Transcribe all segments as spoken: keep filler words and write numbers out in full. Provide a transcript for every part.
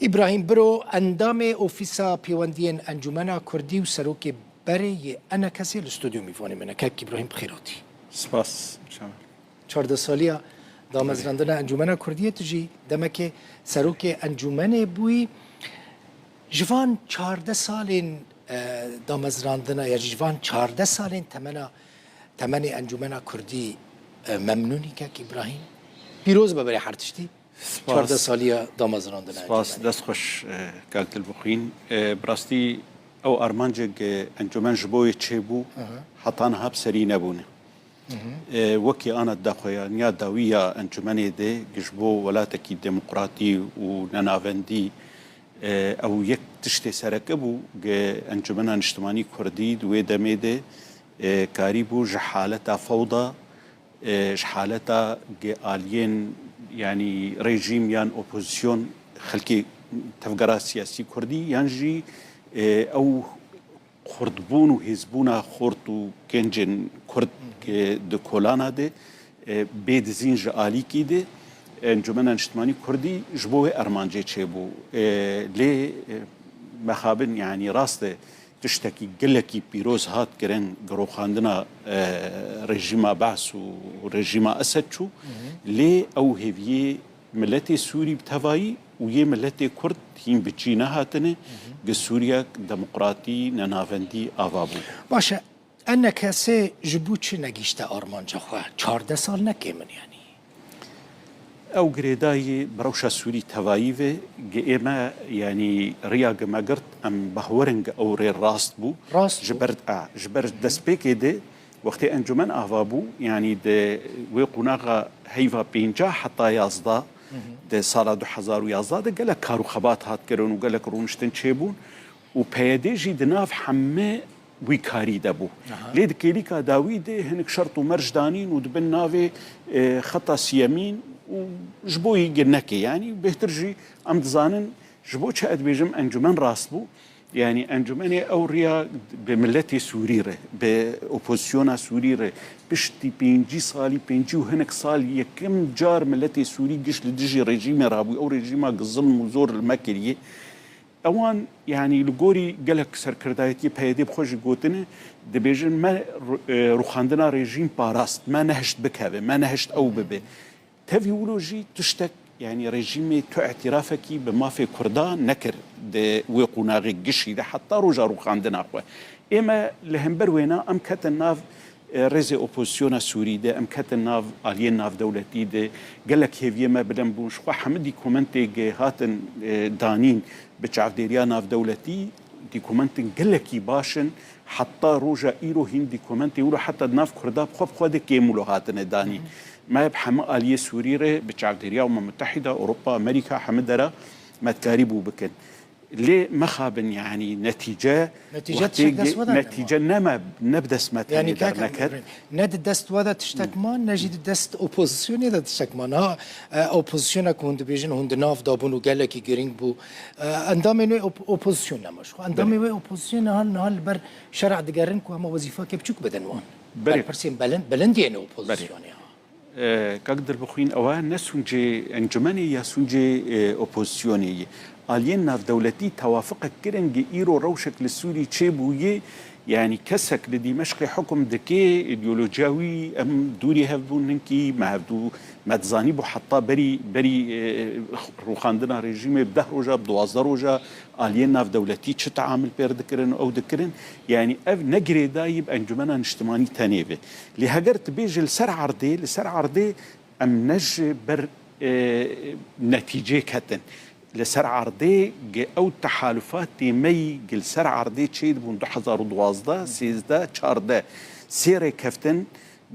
Îbrahîm Biro, endamê Ofîsa Pêwendiyên Encûmena Kurdî û serokê berê yê ENKSê li stûdyo mîvanê min e. Kek Îbrahîm, bi xêr hatî. Spas. Çardeh saliya damezrandina Encûmena Kurdiyê, tu jî demekê serokê encûmenê bûyî. Ji van çardeh salên, e, damezrandina, ya jî ji van çardeh salên temena, temenê Encûmena Kurdî, e, memnûn î, kek Îbrahîm? Pîroz be berê her tiştî. Spas. Çardeh saliya damezrandina Spas, encûmenê. Dest xweş, e, kak Dilbixwîn. E, bi rastî ew armancek, e, encûmen ji bo wê çêbû, Aha. heta niha bi serî nebûne. Hı hı. E, wekî ana daxuyaniya dawî ya encûmenê de, ji bo welatekî demokratî û nenavendî, e, ew yek tiştê sereke bû, ge Encûmena Niştimanî Kurdî di wê demê de, e, karîbû ji haleta fewda, e, ji haleta ge aliyên, yanî rejîm yan opozîsyon, xelkê tevgera siyasî kurdî, yan jî, e, ew xurtbûn û hêzbûna xort û gencên kurd ke di kolana de, e, bê dizîn ji alîkî de, Encûmena Niştimanî Kurdî ji bo wê armancê çêbû. E, lê, e, mexabin, yanî rast e, tiştekî gelekî pîroz hat kirin, giroxandina, e, rejîma Be's û rejîma Esed çû. Hı hı. Lê ew hêviyê miletê Sûrî bi tevayî û yê miletê Kurd hîn bi cî nehatine, Hı hı. gi Sûriyek demokratî, nenavendî ava bû. Baş e, ENKSê ji bo çi negihîşte armanca xwe? Çardeh sal ne kêm in, yanî? Ew girêdayî bi rewşa Sûrî tevayî ve, gi ê me, yanî riya gi me girt, em bahwerin gi ew rê rast bû. Rast Ji bû. ber, a, ji ber destpêkê de, wextê encûmen ava bû, yanî di wê qonaxa heyva pêncah heta yazdeh, Hı hı. di sala du hezar û yazdeh de gelek kar û xebat hat kirin û gelek rûniştin çêbûn û P Y D jî di nav heme wî karî de bû. Aha. Lê di kêlîka dawî de hinek şert û merc danîn û di bin navê, e, xeta siyemîn û ji bo yî gi neke. Yanî bêhtir jî em dizanin ji bo çi ez dibêjim encûmen rast bû. Yanî encûmenê ew riya bi miletê Sûrî re, bi opozîsyona Sûrî re, piştî pêncî salî, pêncî û hinek salî yekem car miletê Sûrî giş li dijî rejîmê rabû. Ew rejîma gi zilm û zor li me kiriye. Ewan, yanî li gorî gelek serkirdayetiyê P Y D bi xwe jî gotine, dibêjin me ru-, e, rûxandina rejîm parast, me nehişt bikeve, me nehişt ew bibe. Tevî wilo jî tiştek, yanî rejîmê tu îtirafekî bi mafê Kurda nekir di wê qonaxê gişî de heta roja rûxandina xwe. Ê me li hember wêna em ketin nav, e, rêzê opozîsyona Sûrî de, em ketin nav aliyên navdewletî de, gelek hêviyê me bilind bûn. Ji xwe hemî dîkomentê ge hatin, e, danîn bi çavdêriya navdewletî, dîkomentên gelekî baş in. Heta roja îro hîn dîkomentê wilo heta di nav Kurda bi xwe bi xwe de kêm wilo hatine danîn. Me bi hemî aliyê Sûrî re bi çavdêriya Umem Mutehîda, Ewropa, Amerîka, hemî dera me dikarîbû bikin. Lê mexabin, yanî netîce Netîce wextê tiştek dest ge-, we de netîce nema. nema, ne bi dest me Yanî tenê kak, derneket. ne di dest we de tiştek ma, ne jî di dest opozîsyonê de tiştek ma. Niha, e, opozîsyona ku hûn dibêjin hûn di nav de bûn û gelekî girîng bû. E, endamên wê op-, opozîsyon nema ji xwe. Endamê Belê. wê opozîsyonê niha, niha li ber şer'a digerin ku hema wezîfeke biçûk bidin wan. Belê. Berpirsên belin-, bilind yên Belê. opozîsyonê ha. E, kak Dilbixwîn, ewa ne sûncê encûmenê ya sûncê, e, opozîsyonê ye. Aliyên navdewletî tewafiqek kirin ge îro rewşek li Sûrî çêbûye, yanî kesek li Dîmeşqê hukum dike, îdeolojiya wî em dûrî hev bûn hinkî, me hevdû me dizanîbû heta berî, berî, e, rûxandina rejîmê bi deh roja, bi duwazdeh roja aliyên navdewletî çi teamil pêr dikirin û ew dikirin. Yanî ev ne girêdayî bi Encûmena Niştimanî tenê be. Lê heger tu bêjî li ser erdê, li ser erdê em ne ji ber, e, netîcê ketin. Li ser erdê ge ew tehalufatê me yî ge li ser erdê çêdibûn du hezar û duwazdeh, sêzdeh, çardeh, sê rêkeftin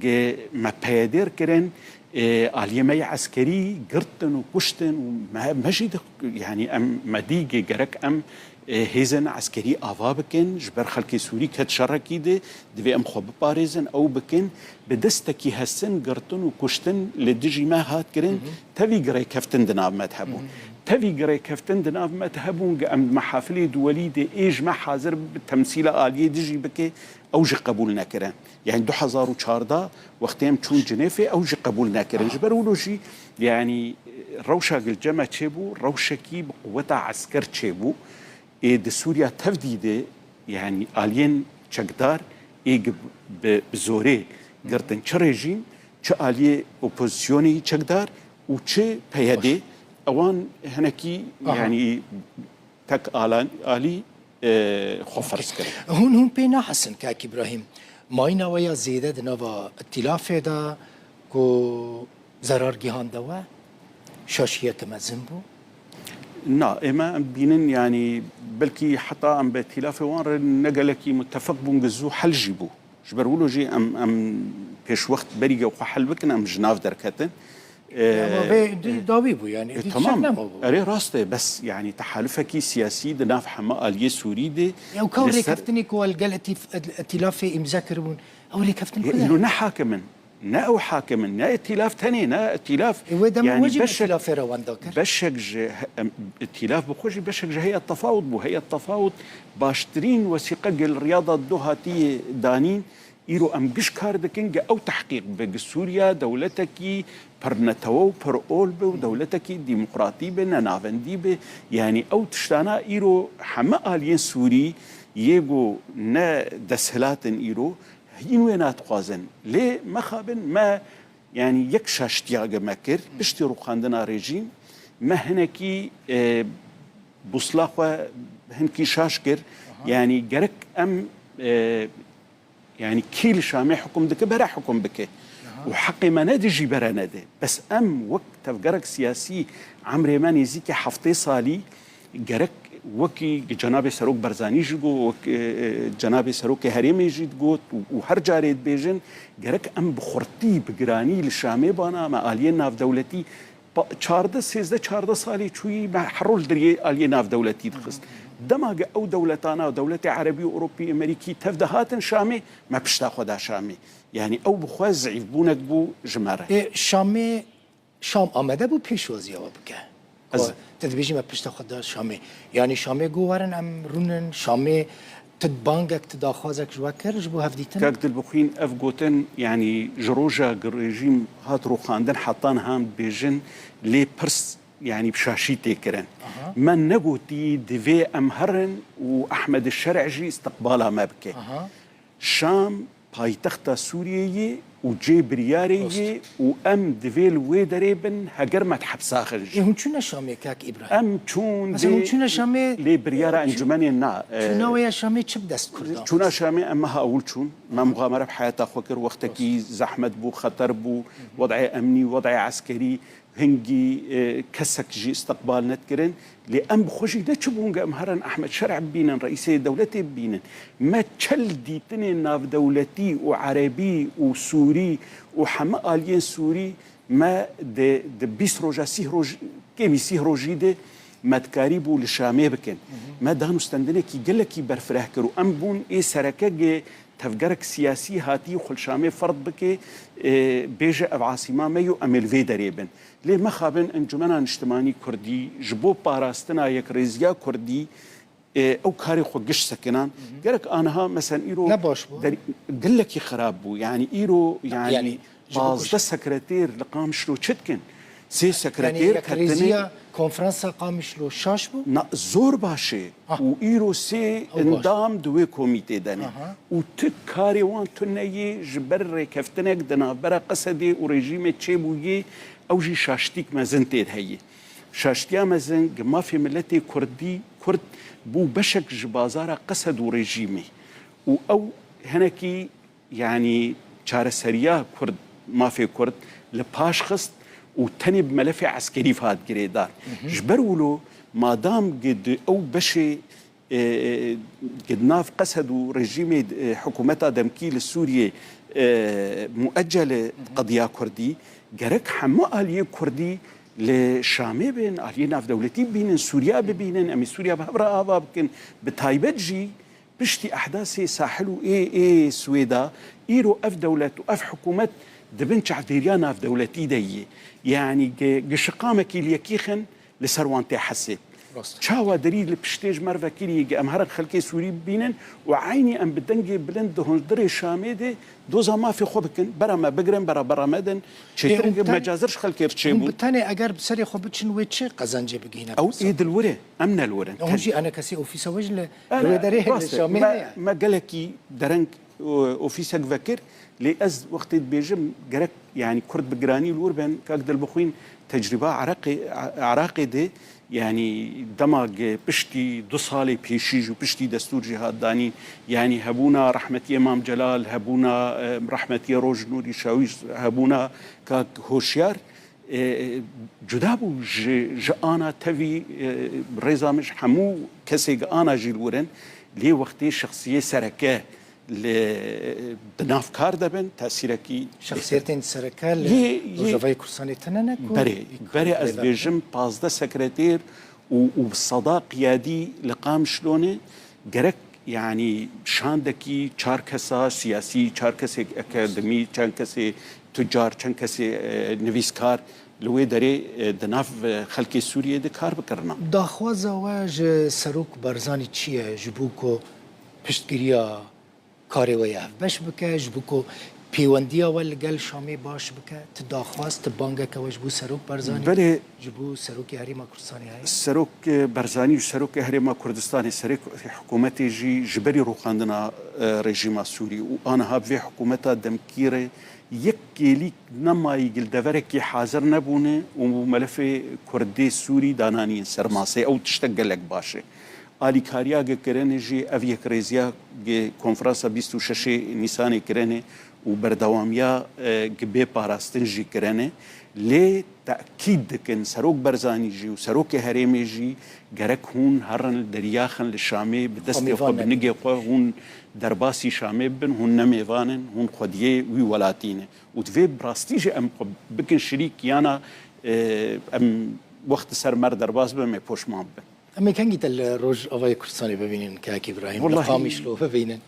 ge me peyedêr kirin, e, aliyê me yê eskerî girtin û kuştin û me, me jî di, yanî em, me dî ge gerek em, e, hêzên eskerî ava bikin, ji ber xelkê Sûrî ket şerekî de, divê em xwe biparêzin, ew bikin. Bi destekî hestin girtin û kuştin li dijî me hat kirin, Hı hı. tevî girêkeftin di nav me de hebûn. Hı hı. Tevî girêkeftin di nav me de hebûn, ge em di mehafilê duwelî de ê ji me hazir bi temsîla aliyê dijî bike, ew jî qebûl nekirin. Yanî du hezar û çardeh wextê em çûn Cinêfê, ew jî qebûl nekirin. Ji ber wilo jî, yanî Rewşa gilceme çêbû, rewşekî bi quweta esker çêbû. Ê di Sûriya tevdî de, yanî aliyên çekdar ê gi-, bi, bi zorê girtin. Çi rejîm, çi aliyê opozisyonê yî çekdar û çi P Y D, ewan hinekî, yanî tek alan, alî, e, xwe ferz kirin. Hûn, hûn pê nahesin, kak Îbrahîm. Mayîna we ya zêde di nava îtîlafê de ku zerar gihande we, şaşiyeke mezin bû? Na, ême em bînin, yanî belkî heta em bi îtîlafê wan re ne gelekî mutefeq bûn, gi zû hel jî bû. Ji ber wilo jî em, em pêşwext berî ge xwe hel bikin, em ji nav derketin. Ama vê dî dawî bû, yanî, e, dî tamam. Şev nemabû. Erê, rast e, bes, yanî, tehalufekî siyasî di nav heme aliyê Sûrî de. Ya, ew ka li ser rêkeftinê ku el gel etîf-, et-, etîlafê îmze kiribûn, ew rêkeftin, e, ku de? Îro ne hakim in. Ne ew hakim in, ne etîlaf tenê, ne etîlaf. E, wê dema yanî wê jî beşek, etîlafê rewanda kir. Beşek ji he-, em, etîlaf bi xwe jî beşek ji heyet tefawut bû. Heyet tefawut baştirîn wesîqe gel riyada du hatiye danîn. Îro em giş kar dikin ge ew tehqîq be, ge Sûriya dewletekî pir netewe û pir ol be û dewletekî demokratî be, nenavendî be. Yanî ew tiştana îro heme aliyên Sûrî yê ku ne desthilat in îro, hîn wê nadixwazin. Lê mexabin me, yanî yek şaştiya ge me kir, piştî rûxandina rejîm, me hinekî, e, bûsla xwe hinkî şaş kir. Aha. Yanî gerek em, e, Yanî kî li Şamê hukum dike, bere hukum bike. Aha. Û heqê me nedi jî bere nede. Bes em wek tevgerek siyasî, emrê me nêzîkî heftê salî, gerek wekî cenabê Serok Barzanî jî got, wek, e, e, cenabê Serokê Herêmê jî digot û, û her carê dibêjin, gerek em bi xurtî, bi giranî li Şamê bana me aliyên navdewletî Pa-, çardeh, sêzdeh, çardeh salê çûyî me her rol diriyê aliyê navdewletî dixist. Dema ge ew dewletana, dewletê erebî û ewropî, emerîkî tev de hatin Şamê, me pişta xwe da Şamê. Yanî ew bi xwe zîfbûnek bû ji me re. Ê, Şamê, Şam amade bû pêşwaziya we bike? Ez Ku te dibêjî me pişta xwe da Şamê. Yanî Şamê got werin em rûnin, Şamê tu bangek, tu daxwazek ji we kir ji bo hevdîtin? Kak Dilbixwîn, ev gotin, yanî ji roja ku rejîm hat rûxandin heta niha em dibêjin, lê pirs, yanî bi şaşî tê kirin. Aha. Me negotî divê em herin û Ehmed Şer'e jî îstiqbala me bike. Aha. Şam paytexta Sûriyê yê û cê biryarê Rast. yê û em divê li wê derê bin, heger me di hepsa xin jî. Ê, hûn çûne Şamê, kak Îbrahîm? Em çûn Mesela hûn dê çûne Şamê, lê biryara çû- encûmenê na, e, Çûna we ya Şamê çi bi dest Kurdan? Çûna Şamê em meha ewil çûn. Me muxamere bi heyata xwe kir, wextekî zehmet bû, xeter bû, wed'ê emnî, wed'ê eskerî, hingî, e, kesek jî îstiqbal nedikirin. Lê em bi xwe jî neçûbûn ge em herin Ehmed Şer'e bibînin, reîsê dewletê bibînin. Me çel dîtinên navdewletî û erebî û sûrî û heme aliyên sûrî me di, di bîst roja, sîh roj, kêmî sîh rojî de me dikarîbû li Şamê bikin. Hı hı. Me dan û stendinekî gelekî berfireh kir û em bûn ê sereke ge tevgerek siyasî hatî xwe li Şamê ferd bike, e, bêje ev asîma me yo, em ê li vê derê bin. Lê mexabin Encûmena Niştimanî Kurdî ji bo parastina yekrêziya Kurdî, e, ew karê xwe giş sekinan. Hı hı. Gerek aniha, mesen îro Ne baş bû. der-, gelekî xirab bû. Yanî îro, yanî Yanî ji bo pazdeh sekretêr li Qamişlo çi dikin? Sê sekretêr Yanî ketine yekrêziya konferansa Qamişlo şaş bû? Na, zor baş e. Ah. Û îro sê Ew baş. endam di wê komîtê de ne. Aha. Û tu karê wan tune yê ji ber rêkeftinek di navbera Qesedê û rejîmê çêbûyê, ew jî şaştîk mezin tê de heye. Şaştiya mezin gi mafê miletê Kurdî, Kurd bû beşek ji bazara Qesed û rejîmê. Û ew hinekî, yanî çareseriya Kurd, mafê Kurd li paş xist û tenê bi melefê eskerî hat girêdar. Hı hı. Ji ber wilo madam gi di ew beşê, e, e, gi di nav Qesed û rejîmê, e, hikûmeta demkî li Sûriyê, e, mueccel e qediya Kurdî, gerek hemû aliyê Kurdî li Şamê bin, aliyê navdewletî bibînin, Sûriya bibînin, em ê Sûriya bi hev re ava bikin. Bi taybet jî piştî ehdasê Sahil û ê, ê Swêda, îro ev dewlet û ev hikûmet di bin çavdêriya navdewletî de yê. Yanî gi-, gi şiqamekî li yekî xin li ser wan tê hesê. Rast. Çawa derî li piştê ji me re vekirî, em herin xelkê Sûrî bibînin û eynî em bi dengê bilind di hundirê Şamê de doza mafê xwe bikin, bera me bigirin, bera bera me din, çêtir mecazir ji xelkê re çêbûn. Hûn bi tenê eger bi serê xwe biçin wê çi qezencê bigihîne? Ew ê dilwirê, em nelwirin. Hûn jî enekesî ofîsa we jî li wê derê li Şamê heye. Me gelekî dereng ofîsek vekir, lê ez wextê dibêjim gerek, yanî Kurd bi giranî li wir ben, kak Dilbixwîn, tecrîba Iraqê, Iraqê de, yanî dema ge piştî du salê pêşî jî û piştî destûr jî hat danîn, yanî hebûna rehmetiyê Mam Celal, hebûna, e, rehmetiyê Roj Nûrî Şawî, hebûna kak Hoşyar, e, cuda bû ji, ji ana tevî, e, rêza min ji hemû kesê ge ana jî li wir in, lê wextê şexsiyê sereke li, di nav kar de bin, tesîrekî. Şexsiyetên sereke li Rojavayê Kurdistanê tune ne ku berê, berê ez bêjim pazdeh sekreter û, û bi seda qiyadî li Qamişlo ne, gerek, yanî şandekî çar kesa siyasî, çar kesê akademî, çend kesê tucar, çend kesê, e, nivîskar li wê derê, e, di nav, e, xelkê Sûriyê de kar bikirina. Daxwaza we ji Serok Barzanî çi ye ji bo ku piştgiriya karê we yê hevbeş bike, ji bo ku pêwendiya we li gel Şamê baş bike? Ti daxwaz, ti bangeke we ji bo Serok Barzanî, belê, ji bo Serokê Herêma Kurdistanê heye? Serok, e, Barzanî û Serokê Herêma Kurdistanê, serê hikûmetê jî ji berî rûxandina, e, rejîma Sûrî û aniha bi vê hikûmeta demkî re yek kêlîk nemayî, li deverekî hazir nebûne û melefê Kurdê Sûrî dananîn ser masê. Ew tiştek gelek baş e. Alîkariya ge kirine jî, ev yekrêziya ge konferansa bîst û şeşê Nîsanê kirine û berdewamiya, e, ge bê parastin jî kirine. Lê tekîd dikin, Serok Barzanî jî û Serokê Herêmê jî gerek hûn herin li deryaxin li Şamê, bi destê xwe, bi nigê xwe hûn derbasî Şamê bibin, hûn ne mêvan in, hûn xwediyê wî welatî ne. Û divê bi rastî jî em xwe bikin şirîk yana, e, em wext li ser mer derbas bibin, em ê poşman bibin. Em ê kengî te li Rojavayê Kurdistanê bibînin, kek Îbrahîm, li Qamişlo bibînin?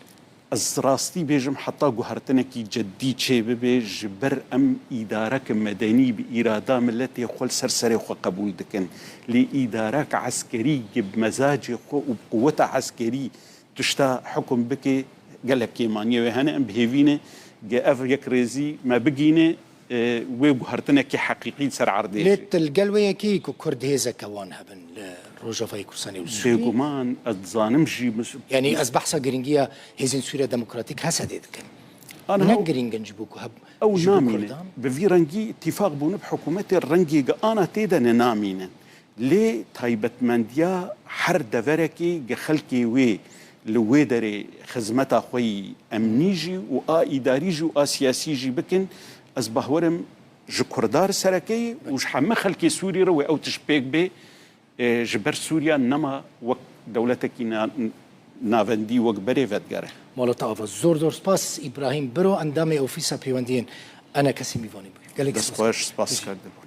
Ez rastî bêjim, heta guhertinekî ceddî çêbibe, ji ber em îdareke medenî bi îrada miletê xwe li ser serê xwe qebûl dikin. Lê îdarek eskerî, bi mezacê xwe û bi quweta eskerî tişta hukm bike, gelek kêmaniyê wê hene, em bi hêvî ne ge ev yekrêzî me bigîne, e, wê guhertinekî heqîqî li ser erdê jî. Lê tu li gel wê yekê yî ku Kurd hêzeke wan hebin li Rojavayê Kurdistanê û Sûriyê? Bêguman, ez dizanim jî mis- Yanî ez behsa girîngiya Hêzên Sûriya Demokratîk, H S D'ê dikim. Aniha ne girîng in ji bo ku heb-, ew ji bo namîne. Kurdan? Bi vî rengî îtîfaq bûne bi hikûmetê, rengê ge ana tê de ne namînin. Lê taybetmendiya her deverekê ge xelkê wê li wê derê xizmeta xwe yî emnî jî û a îdarî jî û a siyasî jî bikin, ez bawer im ji Kurda re sereke ye û ji heme xelkê Sûrî re wê ew tişt pêk bê, e, ji ber Sûriya nema wek dewletekî na-, navendî, wek berê vedigere. Mala te ava. Zor zor spas Îbrahîm Biro, endamê Ofîsa Pêwendiyên Enekesî mîvanî bûye. Gelek spas. Dest xweş, spas dikim.